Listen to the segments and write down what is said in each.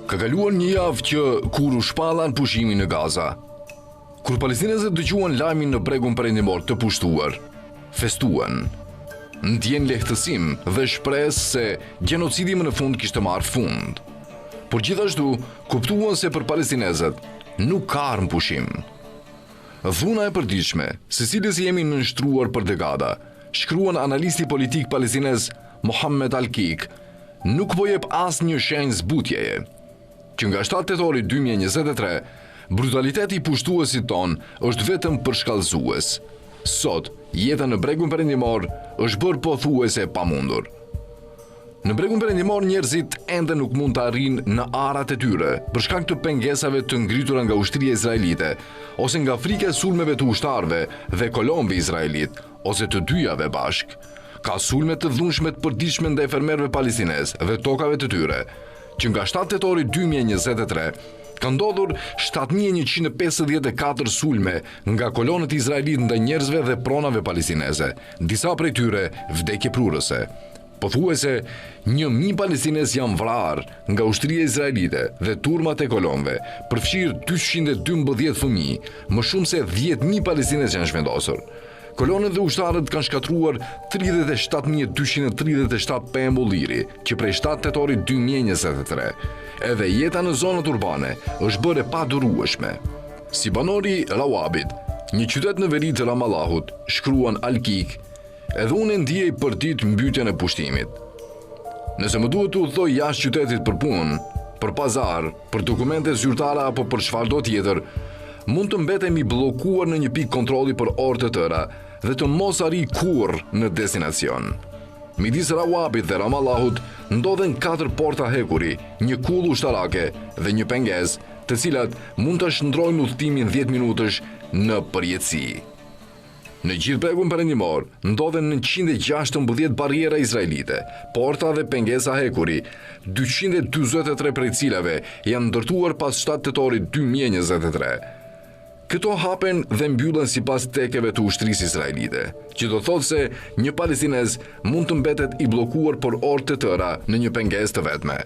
Ka kaluar një javë që kur u shpall armëpushimi në Gaza. Kur palestinezët dëgjuan lajmin në bregun perëndimor të pushtuar, festuan. Ndjenë lehtësim dhe shpresë se gjenocidi më në fund kishte marrë fund. Por gjithashtu kuptuan se për palestinezët nuk ka armëpushim. Dhuna e përditshme, së cilës i jemi nënshtruar për dekada, shkruan analisti politik palestinez Mohammed Al-Kik, nuk po jep asnjë shenjë zbutjeje. Që nga 7 tetori 2023, brutaliteti i pushtuesit tonë është vetëm përshkallëzues. Sot, jeta në bregun perëndimor është bërë pothuajse e pamundur. Në bregun perëndimor njerëzit ende nuk mund të arrijnë në arat e tyre për shkak të pengesave të ngritura nga ushtria izraelite ose nga frika e sulmeve të ushtarëve dhe kolonëve izraelitë ose të dyjave bashkë. Ka sulme të dhunshme të përditshme ndaj fermerëve palestinezë dhe tokave të tyre. Që nga 7 tetori 2023, ka ndodhur 7154 sulme nga kolonët izraelitë ndaj njerëzve dhe pronave palestineze, disa prej tyre vdekjeprurëse. Pothuajse 1000 palestinezë janë vrarë nga ushtria izraelite dhe turmat e kolonëve, përfshirë 212 fëmijë, më shumë se 10.000 palestinezë janë zhvendosur. Kolonët dhe ushtarët kanë shkatërruar 37.237 pemë ulliri që prej 7 tetorit 2023. Edhe jeta në zonat urbane është bërë e padurueshme. Si banor i Rawabit, një qytet në veri të Ramallahut, shkruan Al-Kik, Edhe unë e ndiej përditë mbytjen e pushtimit. Nëse më duhet të udhëtoj jashtë qytetit për punë, për pazar, për dokumente zyrtare apo për çfarëdo tjetër, mund të mbetem i bllokuar në një pikë kontrolli për orë të tëra dhe të mos arrij kurrë në destinacion. Midis Rawabit dhe Ramallahut ndodhen katër porta hekuri, një kullë ushtarake dhe një pengesë, të cilat mund ta shndërrojnë udhëtimin 10 minutësh në përjetësi. Në gjithë bregun perëndimor ndodhen 916 barriera izraelite, porta dhe pengesa hekuri, 243 prej cilave janë ndërtuar pas 7 tetorit 2023. Këto hapen dhe mbyllen sipas tekeve të ushtrisë izraelite, që do thotë se një palestinez mund të mbetet i bllokuar për orë të tëra në një pengesë të vetme.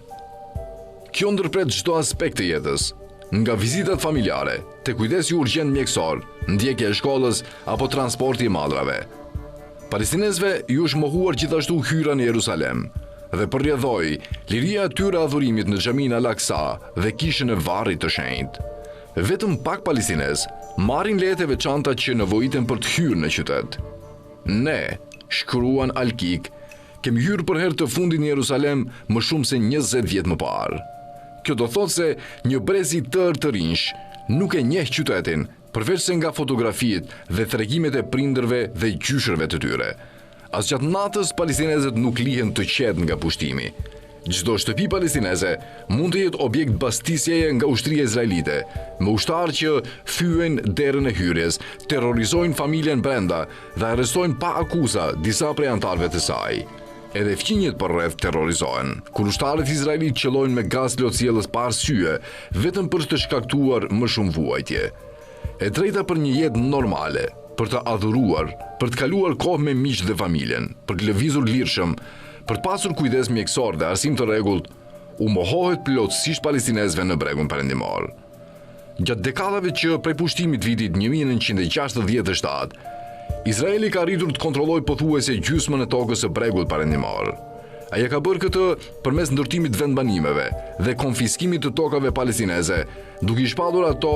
Kjo ndërpret çdo aspekt të jetës, nga vizitat familjare, te kujdesi urgjent mjekësor, ndjekja e shkollës apo transporti i mallrave. Palestinezëve ju është mohuar gjithashtu hyrja në Jerusalem dhe për rrjedhojë, liria e tyre e adhurimit në xhaminë Al-Aqsa dhe kishën e Varrit të Shenjtë. Vetëm pak palestinezë marrin lejet e veçanta që nevojiten për të hyrë në qytet. Ne, shkruan Al-Kik, Kemi hyrë për herë të fundit në Jerusalem më shumë se 20 vjet më parë. Kjo do thotë se një brez i tërë të rinjsh nuk e njeh qytetin, përveç se nga fotografitë dhe tregimet e prindërve dhe gjyshërve të tyre. As gjatë natës palestinezët nuk lihen të qetë nga pushtimi. Çdo shtëpi palestineze mund të jetë objekt bastisjeje nga ushtria izraelite, me ushtarë që thyejnë derën e hyrjes, terrorizojnë familjen brenda dhe arrestojnë pa akuza disa prej anëtarëve të saj. Edhe fqinjët përreth terrorizohen, kur ushtarët izraelitë qëllojnë me gaz lotsjellës pa arsye, vetëm për të shkaktuar më shumë vuajtje. E drejta për një jetë normale, për të adhuruar, për të kaluar kohë me miqtë dhe familjen, për të lëvizur lirshëm, për të pasur kujdes mjekësor dhe arsim të rregullt, u mohohet plotësisht palestinezëve në bregun perëndimor. Gjatë dekadave që prej pushtimit vitit 1967, Izraeli ka arritur të kontrollojë pothuajse gjysmën e tokës së bregut perëndimor. Ai e ka bërë këtë përmes ndërtimit të vendbanimeve dhe konfiskimit të tokave palestineze, duke i shpallur ato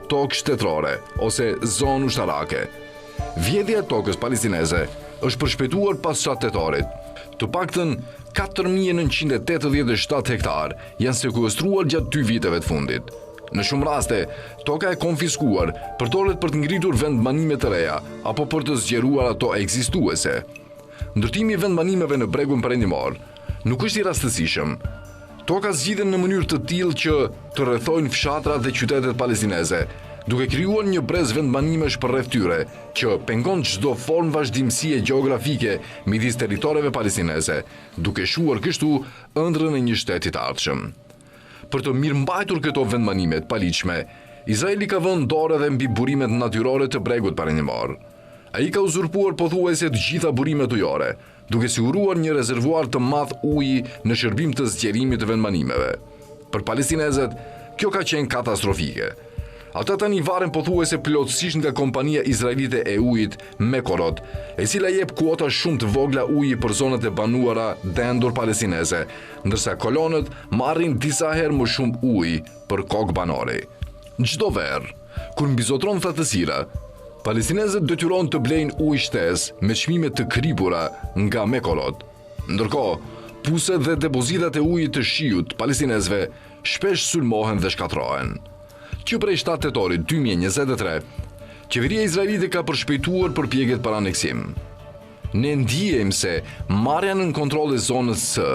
tokë shtetërore ose zonë ushtarake. Vjedhja e tokës palestineze është përshpejtuar pas 7 tetorit. Të paktën 4987 hektar janë sekuestruar gjatë dy viteve të fundit. Në shumë raste, toka e konfiskuar përdoret për të ngritur vendbanime të reja apo për të zgjeruar ato ekzistuese. Ndërtimi i vendbanimeve në bregun perëndimor nuk është i rastësishëm. Tokat zgjidhen në mënyrë të tillë që të rrethojnë fshatrat dhe qytetet palestineze, duke krijuar një brez vendbanimesh përreth tyre, që pengon çdo formë vazhdimësie gjeografike midis territoreve palestineze, duke shuar kështu ëndrrën e një shteti të ardhshëm. Për të mirëmbajtur këto vendbanime të paligjshme, Izraeli ka vënë dorë edhe mbi burimet natyrore të bregut perëndimor. Ai ka uzurpuar pothuajse të gjitha burimet ujore, duke siguruar një rezervuar të madh uji në shërbim të zgjerimit të vendbanimeve. Për palestinezët, kjo ka qenë katastrofike. Ata tani varen pothuajse plotësisht nga kompania izraelite e ujit Mekorot, e cila jep kuota shumë të vogla uji për zonat e banuara dendur palestineze, ndërsa kolonët marrin disa herë më shumë ujë për kokë banori. Çdo verë, kur mbizotëron thatësira, palestinezët detyrohen të blejnë ujë shtesë me çmime të kripura nga Mekorot. Ndërkohë, puset dhe depozitat e ujit të shiut të palestinezëve shpesh sulmohen dhe shkatërrohen. Që prej 7 tetorit 2023, qeveria izraelite ka përshpejtuar përpjekjet për aneksim. Ne ndiejmë se marrja nën kontroll e zonës C,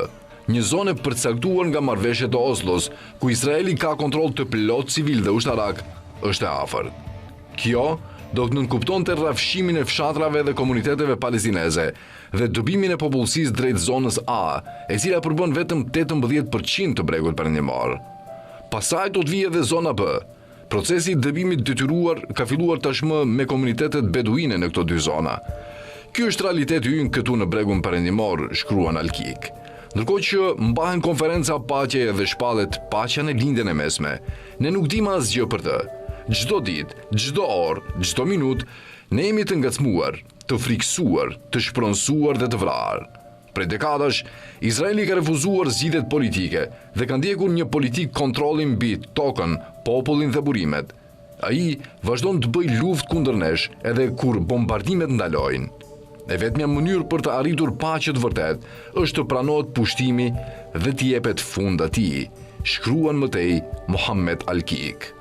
një zonë e përcaktuar nga marrëveshjet e Oslos, ku Izraeli ka kontroll të plotë civil dhe ushtarak, është e afërt. Kjo do të nënkuptonte rrafshimin e fshatrave dhe komuniteteve palestineze dhe dëbimin e popullsisë drejt zonës A, e cila përbën vetëm 18% të bregut perëndimor. Pastaj do të vijë edhe zona B. Procesi i dëbimit të detyruar ka filluar tashmë me komunitetet beduine në këto dy zona. Ky është realiteti ynë këtu në bregun perëndimor, shkruan Alkik. Ndërkohë që mbahen konferenca paqeje dhe shpallet paqja në Lindjen e Mesme, ne nuk dimë asgjë për të. Çdo ditë, çdo orë, çdo minutë, ne jemi të ngacmuar, të frikësuar, të shpronësuar dhe të vrarë. Prej dekadash, Izraeli ka refuzuar zgjidhjet politike dhe ka ndjekur një politikë kontrolli mbi tokën, popullin dhe burimet. Ai vazhdon të bëjë luftë kundër nesh edhe kur bombardimet ndalojnë. E vetmja mënyrë për të arritur paqe të vërtetë është të pranohet pushtimi dhe t'i jepet fund atij, shkruan më tej Mohammed Alkik.